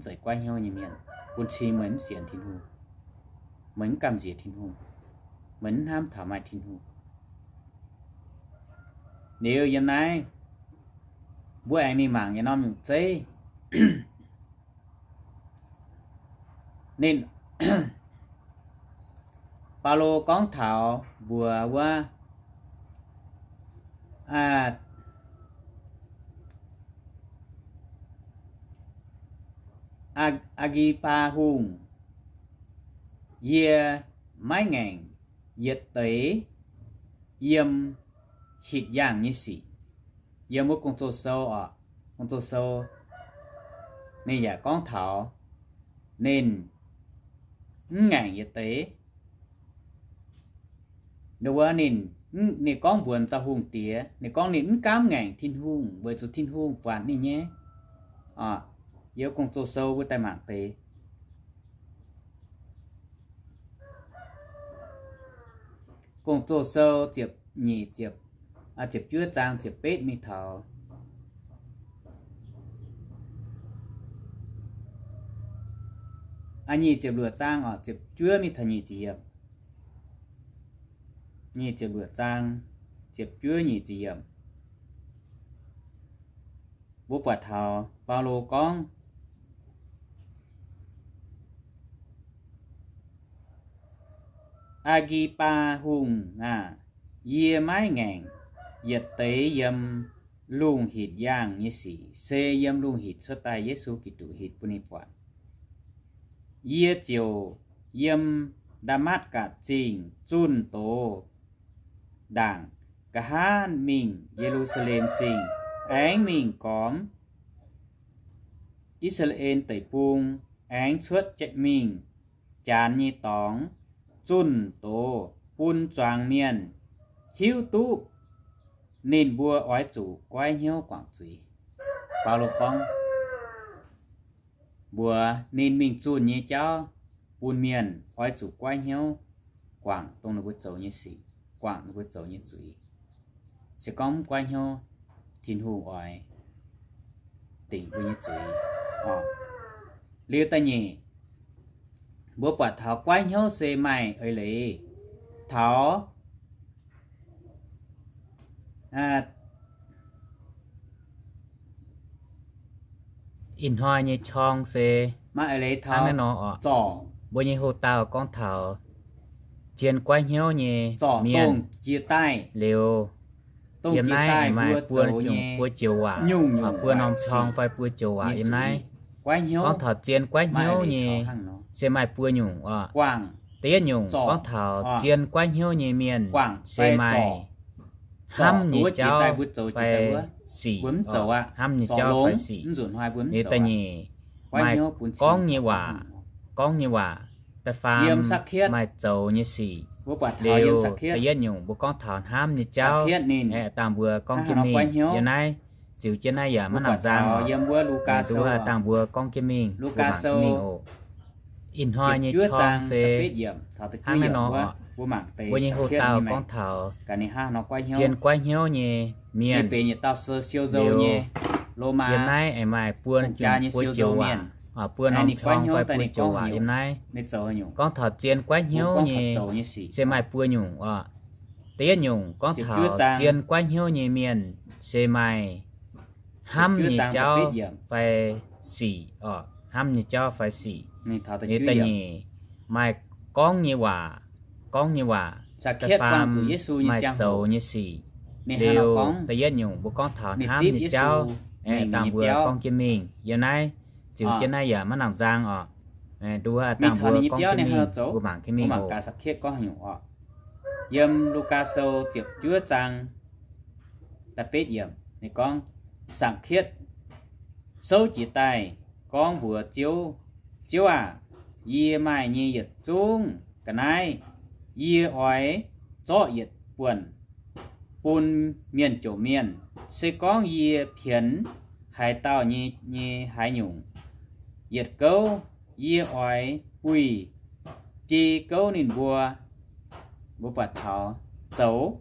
zeiz guaiv hnyouv nyei mienh, bun cing meih mv sienx Tin-Hungh, meih mv gamh nziex Tin-Hungh, meih mv hnamv taux maaih Tin-Hungh. Liuz yiem naaiv mbuo aengx mingh mangc yietc norm nyungc zeiv. Ninh, Baulo gorngv taux mbuox wuov, Aa^gi^baa Hungh, yie maiv ngaengc yietc deix yiem hitc yaangh nyei sic. Yiem wuov Gong-Zoh Sou oc, Gong-Zoh Sou, ninh yaac gorngv taux ninh mv ngaengc yietc deix. Ninh wuov ninh, ninh gorngv mbuox dauh hungh diex, ninh gorngv ninh mv gaamv ngaengc Tin-Hungh weic zuqc Tin-Hungh buatc ninh nyei. Yiem Gong-Zoh Sou mbuo daaih mangc deix. Gong-Zoh Sou ziepc nyeic, ziepc juov zaang ziepc betv mingh taux. nyic ziepc luoqc zaang, ziepc juov mingh taux nyic ziepc yiemc. Nyic ziepc luoqc zaang, ziepc juov nyic ziepc yiemc. Mbuo buatc taux Baulo gorngv, Aa^gi^baa Hungh aah! Yie maiv ngaengc yietc deix yiem lungh hinc yaangh nyei sic, se yiem lungh hinc cuotv daaih Yesu Giduc hinc bun ninh buatc. Yie ziouc yiem Ndaa^matv^gatc Zingh zunh doz ndaangc, nqa'haav mingh Ye^lu^saa^lem Zingh, aengx mingh gormx I^saa^laa^en Deic-Bung, aengx cuotv mingh janx nyei dorngx zunh doz bun zuangx mienh hiuv duqv ninh mbuo oix zuqc goiv hnyouv guangc zuiz. Baulo gorngv, mbuox ninh mingh zunh nyei jauv bun mienh oix zuqc goiv hnyouv guangc dongh ninh mbuo zoux nyei sic, guangc ninh mbuo zoux nyei zuiz. Se gorngv mv goiv hnyouv, Tin-Hungh oix dingc mbuo nyei zuiz. Liuz da'nyeic, mbuo buatc taux goiv hnyouv se maaih eix leiz. Taux ih hnoi nyei qorng se maaih eix leiz taux naaiv nor oc. Mbuo nyei hoc-dauh gorngv taux zien goiv hnyouv nyei mienh. Liuz yiem naaiv maaih buo nyungc buo joux waac, buo norm qorng fai buo joux waac yiem naaiv. Gorngv taux zien goiv hnyouv nyei se maaih buo nyungc oc. Da'yietv nyungc gorngv taux zien goiv hnyouv nyei mienh se maaih hnamv nyei jauv fai sic, hnamv nyei jauv fai sic. Liuz da'nyeic, maaih gorngv nyei waac, gorngv nyei waac da'faam maaih zoux nyei sic. Liuz da'yietv nyungc mbuo gorngv taux hnamv nyei jauv, aengx dangh mbuo gorngv jienv mingh. Yiem naaiv ziux jienv naaiv yaac maiv nangc nzang oc. Dangh mbuo gorngv jienv mingh, mbuo mangc jienv mingh oc. Ih hnoi nyei qorng se hnangv naaiv nor oc. Mbuo nyei hoc-dauh gorngv taux zien goiv hnyouv nyei mienh. Liuz yiem naaiv aengx maaih buo nyungc buo joux waac, buo norm qorng fai buo joux waac yiem naaiv gorngv taux zien goiv hnyouv nyei se maaih buo nyungc oc. Da'yietv nyungc gorngv taux zien goiv hnyouv nyei mienh se maaih hnamv nyei jauv fai sic oc, hnamv nyei jauv fai sic. Liuz da'nyeic, maaih gorngv nyei waac, gorngv nyei waac da'faam maaih zoux nyei sic. Liuz da'yietv nyungc mbuo gorngv taux hnamv nyei jauv, aengx dangh mbuo gorngv jienv mingh. Yiem naaiv ziux jienv naaiv yaac maiv nangc nzang oc. Dangh mbuo gorngv jienv mingh, mbuo mangc jienv mingh oc. Yiem Lugaa Sou ziepc juov zaang da'betv yiemc ninh gorngv, Saangc Kietv souv jiez daaih gorngv mbuox Ziouv, Ziouv aac, yie maaih nyei yietc zungv ga'naaiv yie oix zorqv yietc buonc bun mienh jomc mienh. Se gorngv yie pienx haaix dauh nyei, nyei haaix nyungc yietc gouv, yie oix buih biei gouv ninh mbuo. Mbuo buatc taux zoux,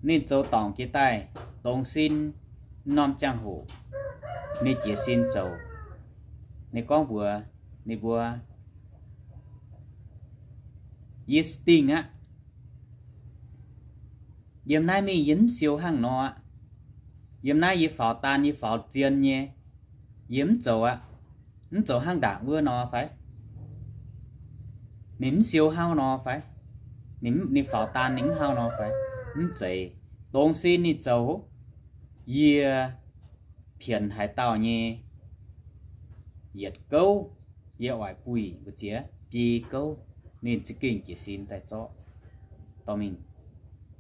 ninh zoux dorngc jiex daaih, dongz sin norm ziangh hoc ninh jiez sin zoux. Ninh gorngv mbuox ninh mbuo, Yie dingh aqv. Yiem naaiv mingh yie mv siou hnangv nor aqv. Yiem naaiv yie faaux daan, yie faaux zien nyei. Yie mv zoux aqv. Mv zoux hnangv ndaangc wuov nor fai? Ninh mv siou hnangv nor fai? Ninh, ninh faaux daan ninh mv hnangv nor fai? Mv zeiz. Dongz sin ninh zoux, yie pienx haaix dauh nyei yietc gouv, yie oix buih mbu'ziex biei gouv, ninh za'gengh jiez sin daaih zorqv dorh mingh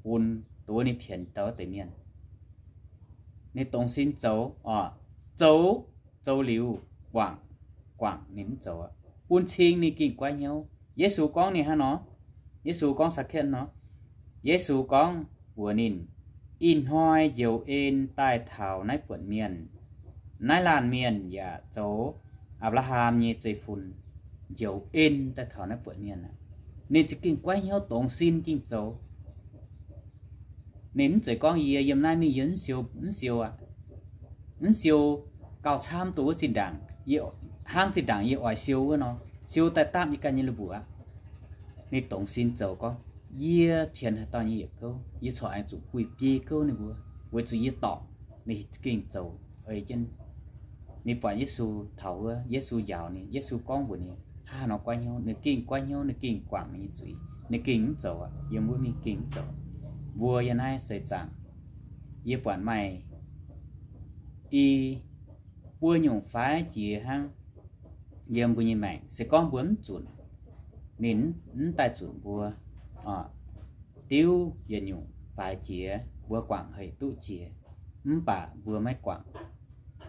bun dongh wuov ninh pienx daaih wuov deix mienh. Ninh dongz sin zoux oc, zoux, zoux liuz guangc, guangc ninh mv zoux aqv, bun cing ninh gengh goiv hnyouv. Yesu gorngv ninh hnangv nor, Yesu gorngv Saakc^ketv nor, Yesu gorngv mbuox ninh, Ih hnoi njoux en daaih taux naaiv buonc mienh, naaiv laanh mienh yaac zoux Apc^laa^ham nyei zeiv-fun. Njoux en daaih taux naaiv buonc mienh aqv, ninh za'gengh goiv hnyouv, dongz sin gengh zoux. Ninh mv zeiz gorngv, Yie yiem naaiv mingh yie mv siou, mv siou aqv. Mv siou gauh camv, dongh wuov zinh ndaangc yie hnangv zinh ndaangc yie oix siou wuov nor, siou daaih dapv yie ganh nyei lui-mbuoqc aqv. Ninh dongz sin zoux gorngv, yie pien haaix dauh nyei yietc gouv, yie corc aengx zuqc buih biei gouv ninh mbuo, weic zuqc yie dorngc ninh za'gengh zoux ei jienv. Ninh buatc Yesu taux wuov, Yesu njaaux ninh, Yesu gorngv mbuox ninh, haaix nor goiv hnyouv, ninh gengh goiv hnyouv, ninh gengh guangc ninh nyei zuiz, ninh gengh mv zoux aqv. Yiem wuov mingh gengh mv zoux. Mbuo yiem naaiv seix zaangc, yie buatc maaih i buo nyungc faix jiex hnangv yiem mbuo nyei maengc. Se gorngv mbuo mv zunc, ninh mv daaih zunc mbuo. Diuv yietc nyungc faix jiex, mbuo guangc hec duqv jiex, mv baac mbuo maiv guangc.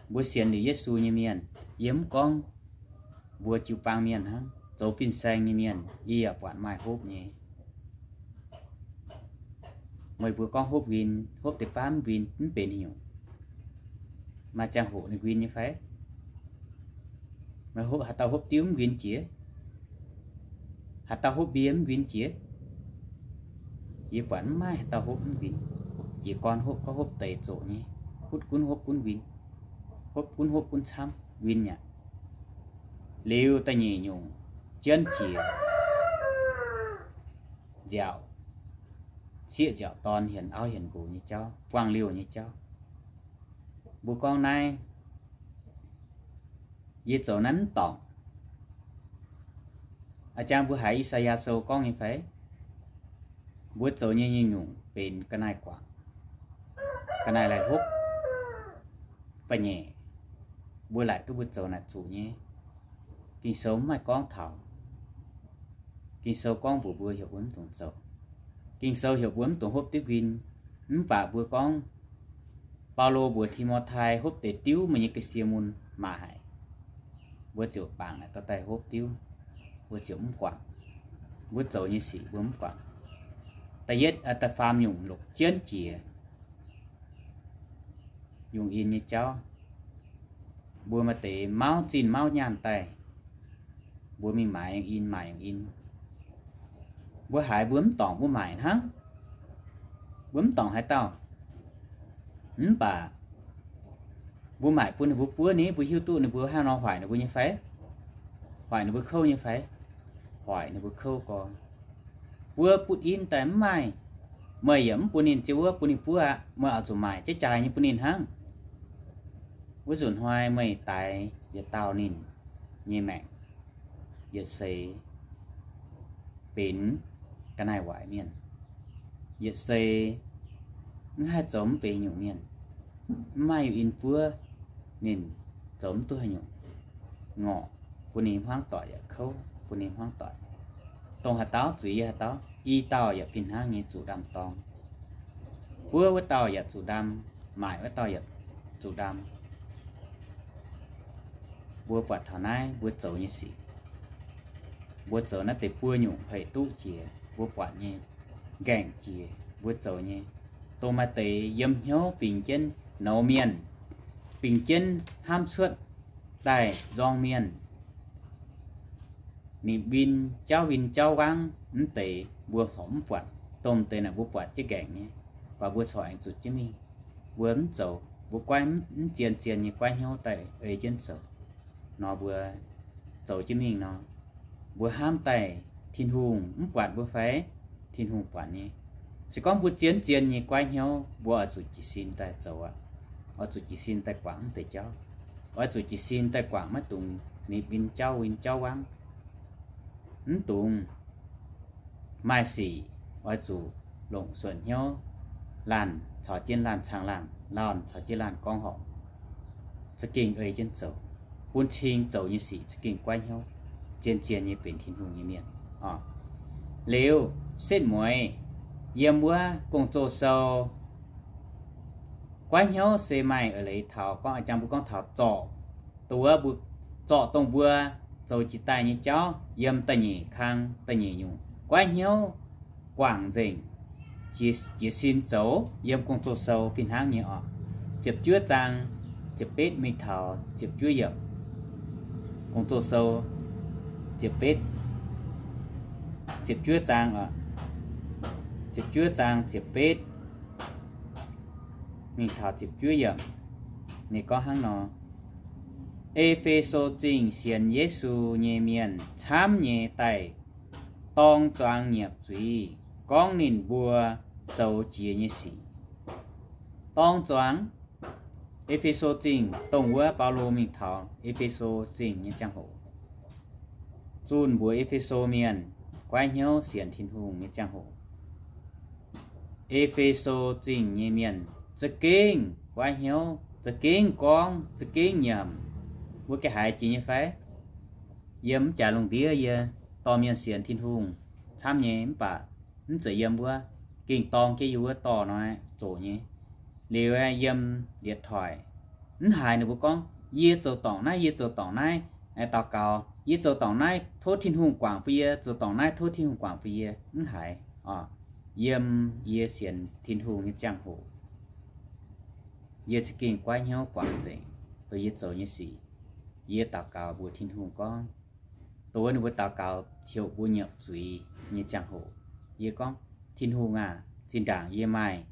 Mbuo sienx liuz Yesu nyei mienh, yie mv gorngv mbuo jiu-baang mienh hnangv, zoux fin-saeng nyei mienh, yie yaac buatc maaih hopv nyei. Meih mbuo gorngv hopv win, hopv deix baav mv win, mv benx haaix nyungc. Maaih ziangh hoc ninh win nyei fai? Meih hopv, haaix dauh hopv diuv mv win jiex? Haaix dauh hopv mbie mv win jiex? Yie buatc mv maaih haaix dauh hopv mv win. Jiez gorn hopv, gorngv hopv deix zoqc nyei, butv gunv hopv gunv win, hopv gunv hopv gunv camv, win yaac. Liuz da'nyeic nyungc jienv jiex nziaauc, sieqv nziaauc dorn hienx auv hienx nqox nyei jauv, buangh liouh nyei jauv. Mbuo gorngv naaiv, yie zoux naaiv mv dorngc. A'jang mbuo haiz I^saa^yaa Sou gorngv nyei fai? Mbuo zoux nyei nyungc-nyungc benx ga'naaiv guangc, ga'naaiv laih hlopv, ba'nyeic, mbuo laaic duqv mbuo zoux naaic zuqc nyei. Ging-Sou mv maaih gorngv taux. Ging-Sou gorngv mbuox mbuo heuc mbuo mv dungx zoux. Ging-Sou heuc mbuo mv dungx hopv diuv win. Mv baac mbuo gorngv Baulo mbuox Ti^mo^tai hopv deix diuv meih nyei ga'sie mun maaih haic. Mbuo ziouc bangc naaic dorh daaih hopv diuv, mbuo ziouc mv guangc. Mbuo zoux nyei sic mbuo mv guangc. Da'yietv, da'faam nyungc longc jienv jiex yungh in nyei jauv. Mbuo maaih deix mauv zinh mauv nyaanh daaih, mbuo mingh maaiz yungh in, maaiz yungh in. Mbuo haiz mbuo mv dorngc mbuo maaic hnangv. Mbuo mv dorngc haaix dauh. Mv baac mbuo maaic bun ninh mbuo buov ni, mbuo hiuv duqv ninh mbuo hnangv nor hoic ninh mbuo nyei fai? Hoic ninh mbuo kouv nyei fai? Hoic ninh mbuo kouv gorx. Buov butv in daaih mv maaih, meih yaac mv bun ninh, ziouc wuov bun ninh buov aqv. Meih oix zuqc maaic jaiv jaaix nyei bun ninh hnangv. Wuov nzunc hnoi meih daix yietc dauh ninh nyei maengc, yietc seix benx ga'naaiv waaic mienh, yietc seix mv haih zoux mv benx nyungc mienh, mv maaih yungh in buov, ninh zoux mv duqv haaix nyungc, ngorc, bun ninh hmuangv doic yaac kouv, bun ninh hmuangv doic. Dongh haaix dauh zuiz yie haaix dauh, i dauh yaac fih hnangv nyei zuqc ndaam-dorng. Buov wuov dauh yaac zuqc ndaam, maaic wuov dauh yaac zuqc ndaam. Mbuo buatc taux naaiv mbuo zoux nyei sic, mbuo zoux naaiv deix buo nyungc hec duqv jiex, mbuo buatc nyei, nqaengc jiex mbuo zoux nyei, dongh maaih deix yiem hnyouv bingx jienv nouz mienh, bingx jienv hnamv cuotv daaih nzorng mienh, ninh win jauv win jauv wangv mv deix mbuo corc mv buatc. Dongh deix naaic mbuo buatc jienv nqaengc nyei, baac mbuo corc aengx zuqc jienv mingh. Mbuo mv zoux, mbuo goiv mv zien-zien nyei goiv hnyouv daaih ei jienv zoux nor, mbuo zoux jienv mingh nor, mbuo hnamv daaih Tin-Hungh mv buatc mbuo fai? Tin-Hungh buatc nyei. Se gorngv mbuo zien-zien nyei goiv hnyouv, mbuo oix zuqc jiez sin daaih zoux aqv. Oix zuqc jiez sin daaih guangc mv deix jauv. Oix zuqc jiez sin daaih guangc maiv dungx ninh win jauv win jauv wangv. Mv dungx maaih sic oix zuqc longc suonc hnyouv, laanh caux jienv laanh caangh laangh, laanh caux jienv laanh gorngv horc, za'gengh ei jienv zoux, bun cing zoux nyei sic za'gengh goiv hnyouv, zien-zien nyei benx Tin-Hungh nyei mienh oc. Liuz setv mueiz yiem wuov Gong-Zoh Sou, goiv hnyouv se maaih eix leiz taux gorngv, a'jang mbuo gorngv taux zorc, dongh wuov mbuo zorc dongh mbuo zoux jiex daaih nyei jauv yiem da'nyeic kang da'nyeic nyungc. Goiv hnyouv guangc nzengc, jiez, jiez sin zoux yiem Gong-Zoh Sou fih hnangv nyei oc. Ziepc juov zaang ziepc betv mingh taux ziepc juov yiemc. Gong-Zoh Sou ziepc betv, ziepc juov zaang oc, ziepc juov zaang ziepc betv mingh taux ziepc juov yiemc. Ninh gorngv hnangv nor, E^fe^so Zingh sienx Yesu nyei mienh camv nyei daaih dorng zuangx nyiepc zuiz gorngv ninh mbuo zoux jiex nyei sic. Dorng zuangx E^fe^so Zingh, dongh wuov Baulo mingh taux E^fe^so Zingh nyei ziangh hoc, zunh mbuox E^fe^so mienh guaiv hnyouv sienx Tin-Hungh nyei ziangh hoc, E^fe^so Zingh nyei mienh za'gengh guaiv hnyouv, za'gengh gorngv, za'gengh nyiemc, Mbuo gengh haiz jiex nyei fai? Yiem mv jaax lungh ndiev yie dorh mienh sienx Tin-Hungh camv nyei, mv baac mv zeiz yiem wuov, gengh dorng jienv yie wuov dorh nor zoqc nyei. Liuz yiem điện thoại, mv haiz ninh mbuo gorngv, Yie zoux dorngc naaiv, yie zoux dorngc naaiv, daux gaux, yie zoux dorngc naaiv, tov Tin-Hungh guangc bun yie, zoux dorngc naaiv, tov Tin-Hungh guangc bun yie. Mv haiz. Yiem yie sienx Tin-Hungh nyei ziangh hoc, yie za'gengh guaiv hnyouv guangc nzengc dongh yie zoux nyei sic. Yie daux gaux mbuox Tin-Hungh gorngv, dongh wuov ninh mbuo daux gaux heuc mbuo nyiemc zuiz nyei ziangh hoc, yie gorngv, Tin-Hungh aah, zinh ndaangc yie maaih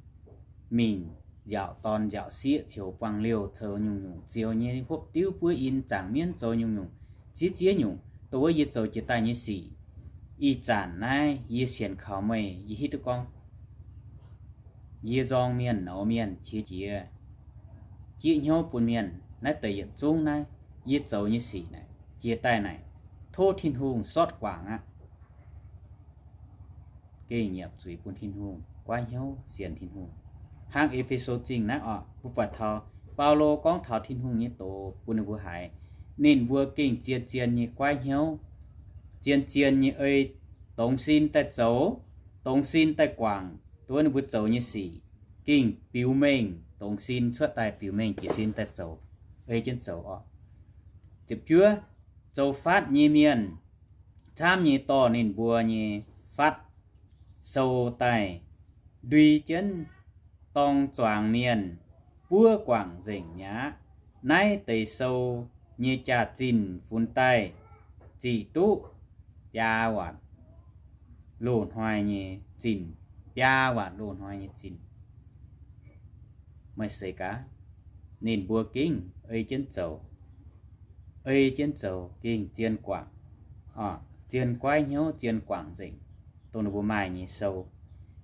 mingh nziaauc dorn nziaauc sieqv, ceux buangh liouh, ceux nyungc-nyungc, ziouc nyei hopv diuv buov in, zaangc mienv, zoux nyungc-nyungc, ziex ziex nyungc, dongh wuov yie zoux jiex daaih nyei sic. Ih zanc naaiv yie sienx kaux meih, yie hiuv duqv gorngv yie nzorng mienh, nouz mienh, qiex jiez, jieqv hnyouv bun mienh. Naaiv deix yietc zungv naaiv yie zoux nyei sic naaic, jiex daaih naaic, tov Tin-Hungh sortv guangc aqv. Gengh nyiemc zuiz bun Tin-Hungh, guaiv hnyouv sienx Tin-Hungh. Hnangv E^fe^so Zingh naaiv oc, mbuo buatc taux Baulo gorngv taux Tin-Hungh nyei doz bun ninh mbuo haiz, ninh mbuo gengh zien-zien nyei guaiv hnyouv, zien-zien nyei ei dongz sin daaih zoux, dongz sin daaih guangc dongh wuov ninh mbuo zoux nyei sic, gengh biux mengh dongz sin cuotv daaih, biux mengh jiez sin daaih zoux, ei jienv zoux oc. Ziepc juov, zoux fatv nyei mienh camv nyei dorh ninh mbuo nyei fatv sou daaih ndui jienv dorng zuangx mienh buov guangc nzengc mi'aqv. Naaiv deix sou nyei jaax-zinh funx daaih ziqc duqv biaa waanc loz-hnoi nyei zinh, biaa waanc loz-hnoi nyei zinh. Meih seix gaax, ninh mbuo gengh ei jienv zoux, ei jienv zoux gengh zien guangc, zien guaiv hnyouv, zien guangc nzengc, dongh ninh mbuo maaih nyei sou.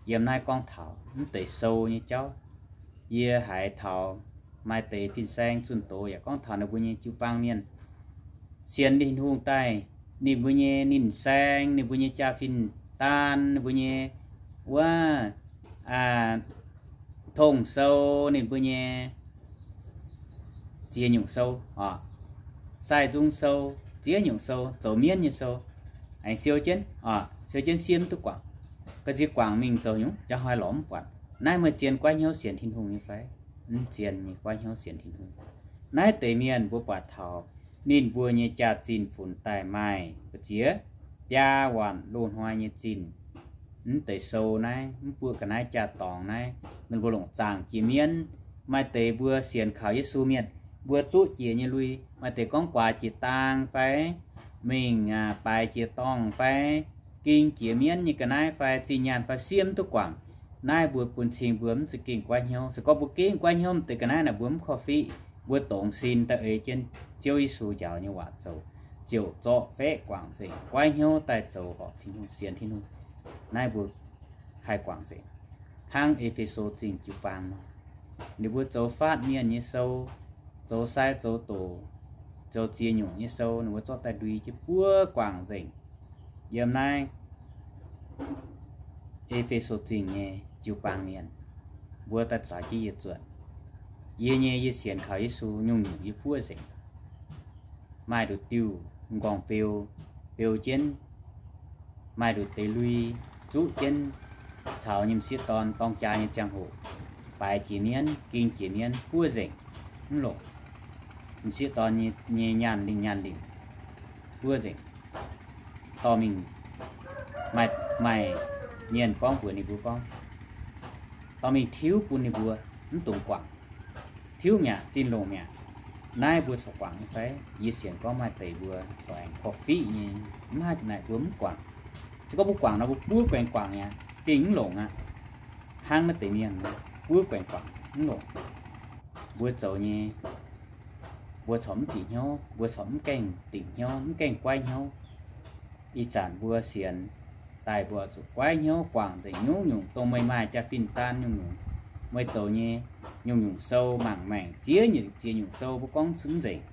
Yiem naaiv gorngv taux mv deix sou nyei jauv. Yie haiz taux maaih deix fin-saeng zunh doz yaac gorngv taux ninh mbuo nyei jiu-baang mienh sienx Tin-Hungh daaih, ninh mbuo nyei ninh saeng, ninh mbuo nyei jaa-fin-daan, ninh mbuo nyei wuov tong-sou, ninh mbuo nyei ziex nyungc sou, sai nzung sou, ziex nyungc sou, zoux mienv nyei sou, aengx siou jienv, siou jienv siev mv duqv guangc. Ga'nziex guangc mingh zoux nyungc jauv hnoi lorz mv buatc. Naaiv meih zien guaiv hnyouv sienx Tin-Hungh nyei fai? Mv zien nyei guaiv hnyouv sienx Tin-Hungh. Naaiv deix mienh mbuo buatc taux ninh mbuo nyei jaax-zinh funx daaih maaih ga'nziex biaa waanc loz-hnoi nyei zinh. Mv deix sou naaiv, mv buoqv ga'naaiv jaa-dorngx naaiv, ninh mbuo longc zaangc jiex mienv. Maaih deix mbuo sienx kaux Yesu mienh, mbuo zuqv jiex nyei lui. Maaih deix gorngv guaax jiex daang fai mingh baaix jiex dorngh fai ging jiex mienv nyei ga'naaiv fai zinh nyaanh fai siev mv duqv guangc. Naaiv mbuo bun cing mbuo mv za'gengh guaiv hnyouv. Se gorngv mbuo gengh guaiv hnyouv, mv deix ga'naaiv naaic mbuo mv korv-fiqv. Mbuo dongz sin daaih ei jienv Ziouv Yesu njaaux nyei waac zoux, ziouc zorqv faeqv guangc nzengc, guaiv hnyouv daaih zoux horpc Tin-Hungh, sienx Tin-Hungh. Naaiv mbuo haih guangc nzengc. Hnangv E^fe^so Zingh jiu-baang nor, ninh mbuo zoux faatv mienh nyei sou, zoux sai zoux doc, zoux ziex nyungc nyei sou, ninh mbuo zorqv daaih ndui jienv buov guangc nzengc. Yiem naaiv E^fe^so Zingh nyei jiu-baang mienh, mbuo daaih zaux jienv yie zuotc. Yie nyei, yie sienx kaux Yesu nyungc-nyungc yie buov nzengc. Maaih nduqc diuh m'nqorngv beu, beu jienv, maaih nduqc deix lui zuqv jienv, caux nyei m'sieqv dorn dorng jaa nyei ziangh hoc, baaix jiex mienv, ging jiex mienv, buov nzengc, mv longc. M'sieqv dorn nyei nyaanh lingh nyaanh lingc, buov nzengc. Dorh mingh, maaih, maaih mienh gorngv mbuox ninh mbuo gorngv, dorh mingh tiuv bun ninh mbuo, mv dungx guangc. Tiuv mi'aqv, zinh longc mi'aqv. Naaiv mbuo corc guangc nyei fai? Yie sienx gorngv maaih deix mbuo corc aengx korv-fiqv nyei, mv haih naaic mbuo mv guangc. Se gorngv mbuo guangc nor, mbuo buov guaengx guangc mi'aqv, gengh mv longc aqv. Hnangv naaiv deix mienh, buov guaengx guangc mv longc. Mbuo zoux nyei, mbuo corc mv bieqc hnyouv, mbuo corc mv gaengh dingc hnyouv, mv gaengh guaiv hnyouv. Ih zanc mbuo sienx daaih mbuo zuqc guaiv hnyouv guangc nzengc nyungc-nyungc dongh meih maaih jaa-fin daan nyungc-nyungc, meih zoux nyei nyungc-nyungc sou mangc maengc ziex nyungc ziex nyungc sou mbuo gorngv cuotv nzengc.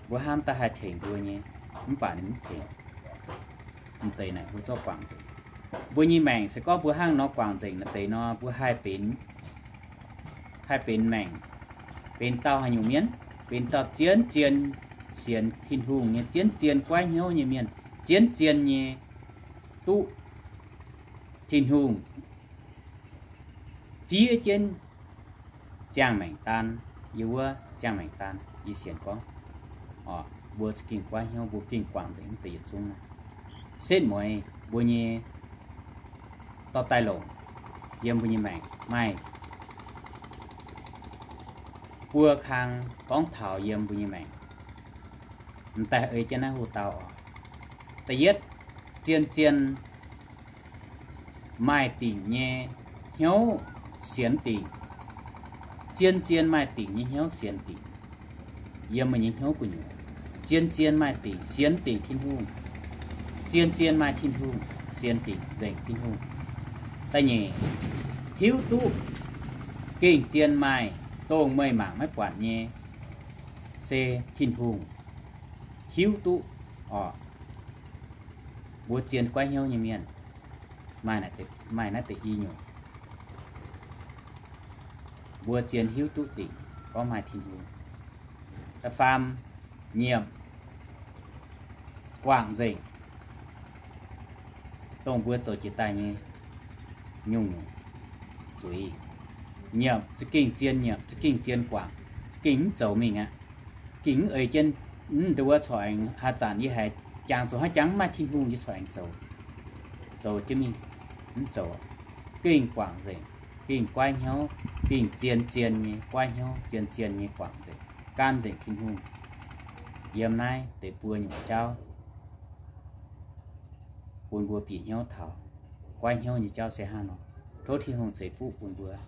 Mbuo hnamv daaih haih tengx mbuo nyei, mv baac ninh mv tengx. M'deix naaic mbuo zorqv guangc nzengc. Mbuo nyei maengc se gorngv mbuo hnangv nor guangc nzengc naaiv deix nor, mbuo haih benx, haih benx maengc, benx dauh haaix nyungc mienh? Benx dauh zien-zien sienx Tin-Hungh nyei, zien-zien guaiv hnyouv nyei mienh, zien-zien nyei duqv Tin-Hungh fiev jienv ziangh maengc daan. Yie wuov ziangh maengc daan yie sienx gorngv, mbuo za'gengh guaiv hnyouv, mbuo gengh guangc nzengc mv deix yietc zungv naaiv. Setv mueiz mbuo nyei dorh daaih longc yiem mbuo nyei maengc maaih buo kang gorngv taux yiem mbuo nyei maengc. M'daaih ei jienv naaiv hoc-dauh oc. Da'yietv, zien-zien maaih dingc nyei hnyouv sienx dingc. Zien-zien maaih dingc nyei hnyouv sienx dingc. Yiem meih nyei hnyouv gu'nyuoz, zien-zien maaih dingc sienx dingc Tin-Hungh. Zien-zien maaih Tin-Hungh sienx dingc nzengc Tin-Hungh. Da'nyeic, hiuv duqv gengh zien maaih dongh meih mangc maiv buatc nyei se Tin-Hungh. Hiuv duqv oc. Mbuo zien guaiv hnyouv nyei mienh maaih naaiv deix i nyungc. Mbuo zien hiuv duqv dingc gorngv maaih Tin-Hungh. Da'faam, nyiemc guangc nzengc dongh mbuo zoux jiex daaih nyei nyungc-nyungc zuiz. Nyiemc za'gengh zien, nyiemc za'gengh zien guangc, za'gengh mv zoux mingh aqv. Gengh mv eix jienv, mv ndau wuov corc aengx haaix zanc yie haiz jangx zoux haaix jangx mv maaih Tin-Hungh yie corc aengx zoux, zoux jienv mingh, mv zoux. Gengh guangc nzengc, gengh guaiv hnyouv, gengh zien-zien nyei guaiv hnyouv, zien-zien nyei guangc nzengc, gaanv nzengc Tin-Hungh. Yiem naaiv deix buo nyungc jauv bun mbuo bieqc hnyouv taux guaiv hnyouv nyei jauv se hnangv nor. Tov Tin-Hungh ceix fuqv bun mbuo.